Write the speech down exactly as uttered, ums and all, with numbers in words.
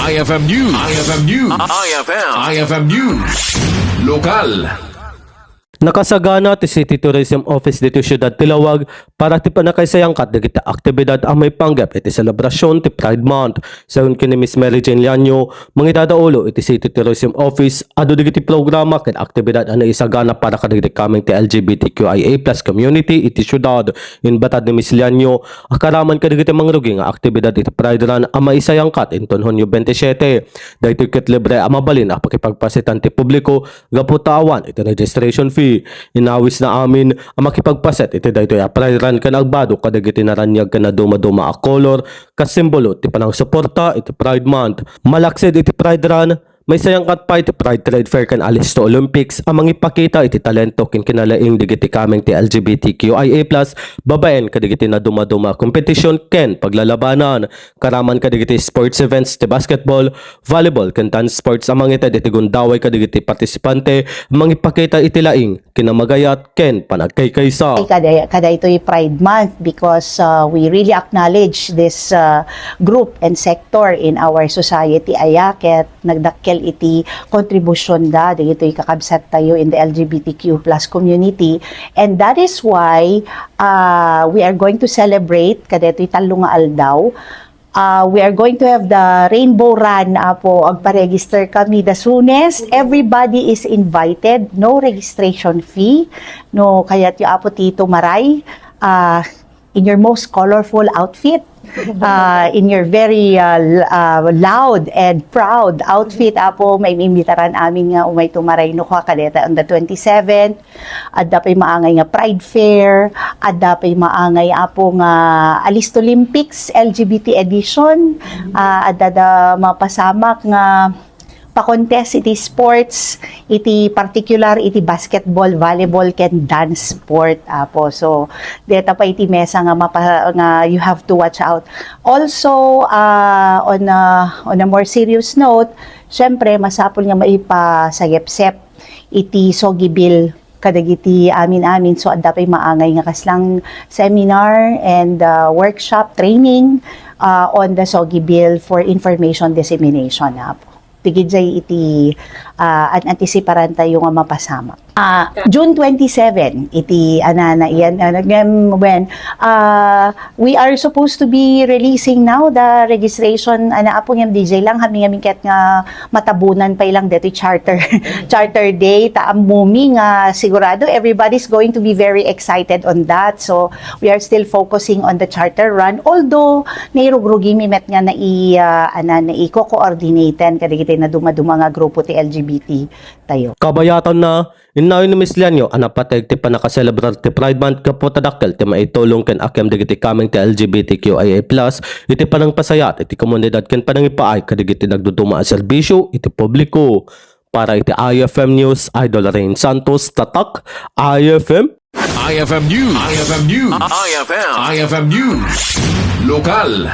I F M News. I F M News. I F M. I F M News. Lokal. Nakasagana ti City Tourism Office ditoy siudad ti Laoag para ti pannakaisayangkat dagiti aktibidad a maipanggep iti selebrasion ti Pride Month. Sayon ken ni Miss Mary Jane Lianio, mangidadaulo iti City Tourism Office, adu dagiti programa ken aktibidad a naisagana para kadagiti kameng ti L G B T Q I A plus community iti siudad. Imbatad ni Miss Lianio, a karaman kadagiti mangrugi nga aktibidad iti Pride Run a maisayangkat inton Hunio twenty-seven. Daytoy ket libre a mabalin a pakipagpasetan ti publiko gapu ta awan iti registration fee. Inawisna amin a makipagpaset iti daytoy a Pride Run ken agbado kadagiti naraniag ken nadumaduma a kolor kas simbolo ti panangsuporta iti Pride Month. Malaksid iti Pride Run, maisayangkat pay ti Pride Trade Fair ken Alisto Olympics a mangipakita iti talento ken kinalaing dagiti kameng ti L G B T Q I A plus babaen kadagiti nadumaduma a kompetisyon ken paglalabanan. Karaman kadagiti sports events ti basketball, volleyball, ken dance sports a mangited iti gundaway kadagiti partisipante a mangipakita iti laing, kinamagayat, ken panagkaykaysa. Kada, kada ito'y Pride Month because uh, we really acknowledge this uh, group and sector in our society. Aya ket nagdakkel iti kontribusyonda dagitoy kakabsat tayo in the L G B T Q plus community. And that is why uh, we are going to celebrate kadaytoy tallo nga aldaw. Uh, we are going to have the Rainbow Run, Apo. Agpa-register kami the soonest. Everybody is invited. No registration fee. No, kayatyo, Apo, ti tumaray. Uh, in your most colorful outfit. Uh, in your very uh, l- uh, loud and proud outfit, Apo, maimbitaran amin nga umay tumaray no kadeta on the twenty-seventh. Adda pay maangay nga Pride Fair, adda pay maangay, Apo, nga Alisto Olympics L G B T edition, ah, adda da mapasamak nga pa-contest iti sports, iti particular iti basketball, volleyball, ken dance sport, Apo. So, deta pay iti mesa nga mapa, nga you have to watch out. Also, ah, on a, on a more serious note, syempre, masapul nga maipasayepsep iti SOGIE Bill kadagiti amin-amin. So, adda pay maangay nga kaslang seminar and uh, workshop training uh, on the SOGIE Bill for information dissemination, Apo. Ti gidjay iti uh, an-, antisiparan tayo nga mapasamak. Ah, June twenty-seven iti anana iyan, uh, ngem, when uh, we are supposed to be releasing now the registration, ana, Apo, ngem D J lang, kami ngamin ket nga matabunan pay lang deti charter charter day, ta ammumi nga sigurado everybody's going to be very excited on that. So we are still focusing on the charter run, although nairugrugimi met nga nai uh, ana, naiko-coordinaten kadagiti nadumaduma nga grupo ti L G B T tayo. Kabayatanna, innayon ni Miss Lianio a napateg ti pannakaselebrar ti Pride Month gapu ta dakkel ti maitulong ken akem dagiti kameng ti L G B T Q I A plus iti panangpasayat iti komunidad ken panangipaay kadagiti nagduduma a serbisyo iti publiko. Para iti I F M News, Idol Rain Santos, Tatak, I F M. I F M News. I F M News. I F M. I F M News. Lokal.